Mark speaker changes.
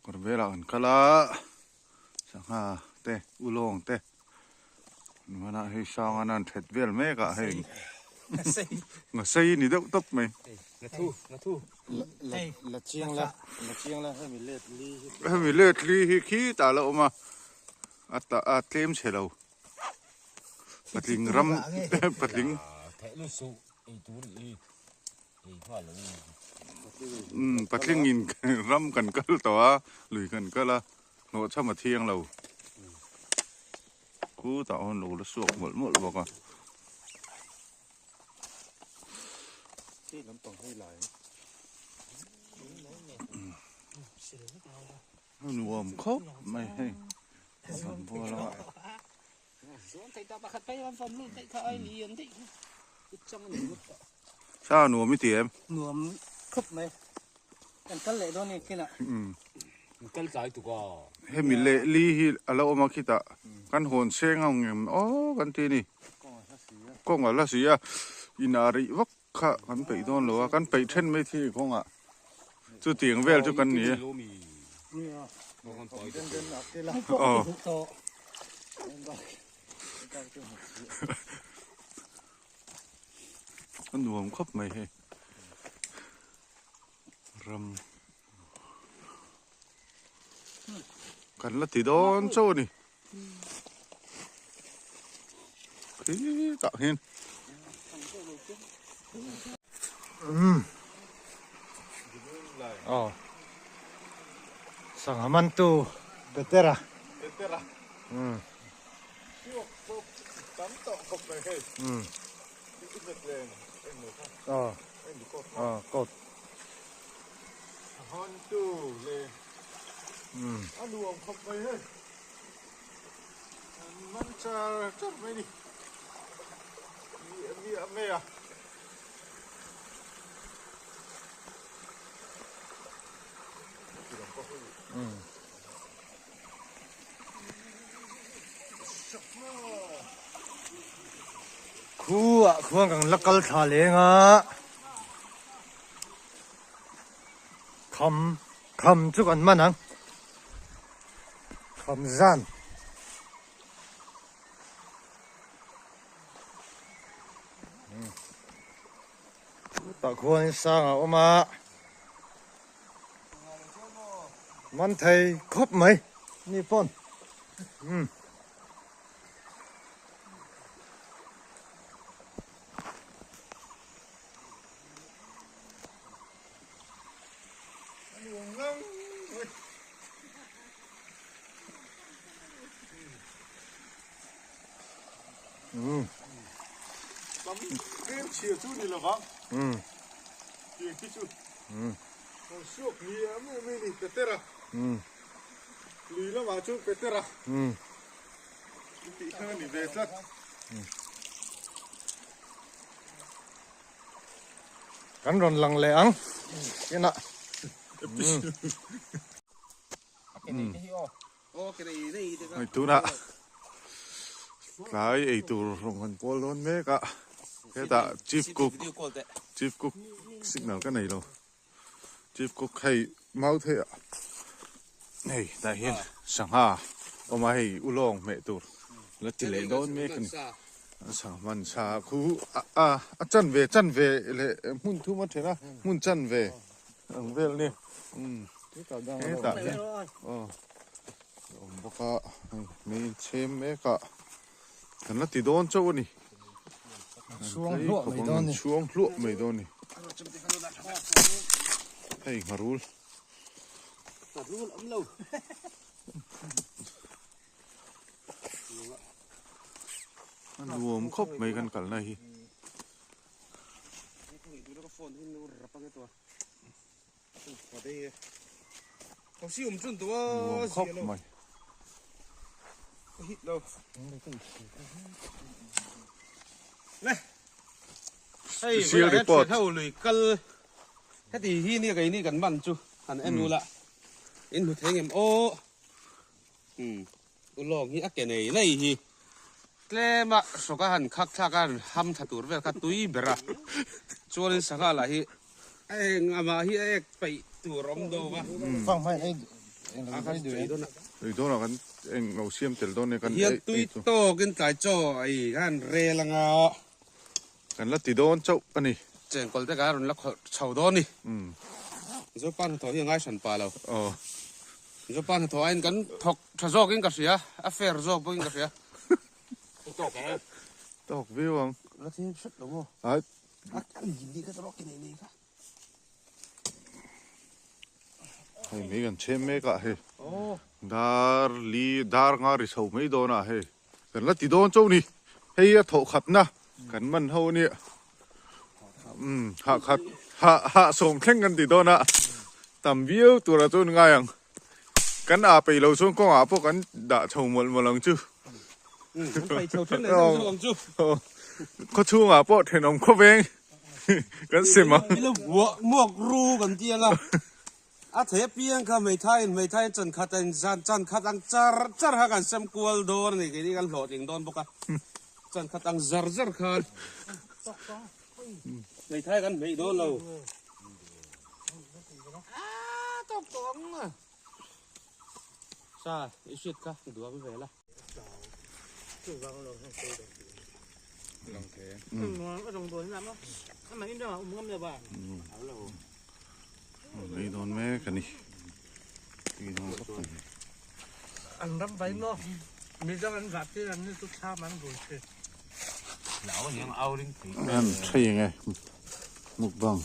Speaker 1: Kawr velah kan kal a, sangha te ulawng te hmanah hei sanga nan that vel mek ah hei ngasei ni deuh tawp mai. Hemi let li hi khitah a la awm a, a tlem chhe lo. Patling ram patling umm patling in ram kan kal tawh a lui kan kal a hnawh chham a thiang lo khutah hawn lo la suak mawlh mawlh bawk a. Nuam khawp mai hei. Sa nuam i ti em?
Speaker 2: Nuam khawp mai. Kan kal leh dawn e kinah.
Speaker 3: Kal tlai tuk a.
Speaker 1: Hemi leh li hi a lo awm a khitah kan hawn seng ang em aw kan ti a ni. Kawng a hla si a. Inah rih vak kha kan peih dawn lo a, kan peih then mai thei kawngah chutiang vel chu kan ni e. Aw. A nuam khawp mai hei ram kan la ti dawn chauh a ni. Khitah hian
Speaker 4: Aw sangha man tu Petera
Speaker 1: Petera
Speaker 4: umm
Speaker 1: Suak pawh tam tawh khawp mai hei
Speaker 4: umm
Speaker 1: Aw
Speaker 4: aw coat
Speaker 1: Man tu le a nuam khawp mai hei an man char char mai ni miah miah mai a.
Speaker 4: Khu ah khuan kan la kal thla leng a. Kham kham chu kan man ang. Kham zan. Tah khuan in sang a awm a. Man thei khawp mai ni pawn. Umm. Kan rawn lang leh ang inah.
Speaker 1: Hei tunah tlai ei tur rawn kan pawl dawn mek a hetah chief cook chief cook signal ka nei lo chief cook hei mau thei ah hei tah hian sangha awm a hei ulawng hmeh tur la ti leh dawn mek a ni. Sangha hman sa khu a a chanve chanve leh hmun thum a then a hmun chanve ang vel ni umm hetah hian aw a awm bawk a hei mei in chhem mek a kan la ti dawn chauh a ni
Speaker 4: chhuang hluah mai dawn ni
Speaker 1: chhuang hluah mai dawn ni hei ngharul
Speaker 2: ngharul awm lo.
Speaker 1: A nuam khawp mai kan kalna hi. Nuam khawp mai. Special report.
Speaker 3: Heti hi ni keini kan man chu han en ula in hmu thei ngem aw. Umm ulawng hi a ke nei nei hi tlem a hrawk a han khak thlak a han ham tha tur vel kha tui ber a Chuanin sangha lah hi a eng amah hi a ek peih tur awm do va.
Speaker 4: Fanghma in ei eng lo ei duh em?
Speaker 1: Ei dawnah kan eng lo siam tel dawn e kan
Speaker 3: ei tui tawkin tlai chaw ei khan rel anga.
Speaker 1: Kan la ti dawn chauh a ni.
Speaker 3: Chengkawl te kan rawn la khawlh chho dawn ni. Zopa hnathawh hi a ngai hran pa lo. Zopa hnathawh aiin kan thawk tha zawkin ka hria, a fair zawk bawkin ka hria.
Speaker 1: Tawk e. Tawk viau ang.
Speaker 3: La thim hret lo maw?
Speaker 1: Ai.
Speaker 3: A lin ni kha rawk nei nei kha.
Speaker 1: Hei mai kan chhem mek ah hei. Dar li dar nga ri chho mai dawn ah hei. Kan la ti dawn chauh ni. Hei a thawh khat na kan man ho ania. Umm hah khat hah hah sawm thleng kan ti dawn a. Tam viau tur ah chuan ngai ang. Kan ah peih lo chuan kawngah pawh kan dah chho mawlh mawlh ang chu.
Speaker 3: Kan peih chho then leh zeuh zeuh ang chu.
Speaker 1: Khaw chhungah pawh thenawm khawveng kan sem ang.
Speaker 3: Ila muak muak ru kan ti ang a. A thei apiang kha hmeithai in hmeithai in chan khat a in zan chan khat ang char char kha kan sem kual dawn a ni keini kan hlawhtling dawn bawk a. Chan khat ang zar zar khan hmeithai kan hmeih dawn lo. Aaa tawk tawh ang a. Sa i hriat kha duam vel a.
Speaker 1: Lei dawn mek a ni. Tui dawn vak a ni.
Speaker 2: An ram vai maw? Mizo an vah tir an ni chu thlam an rul thin.
Speaker 1: An thei eng e mukbang.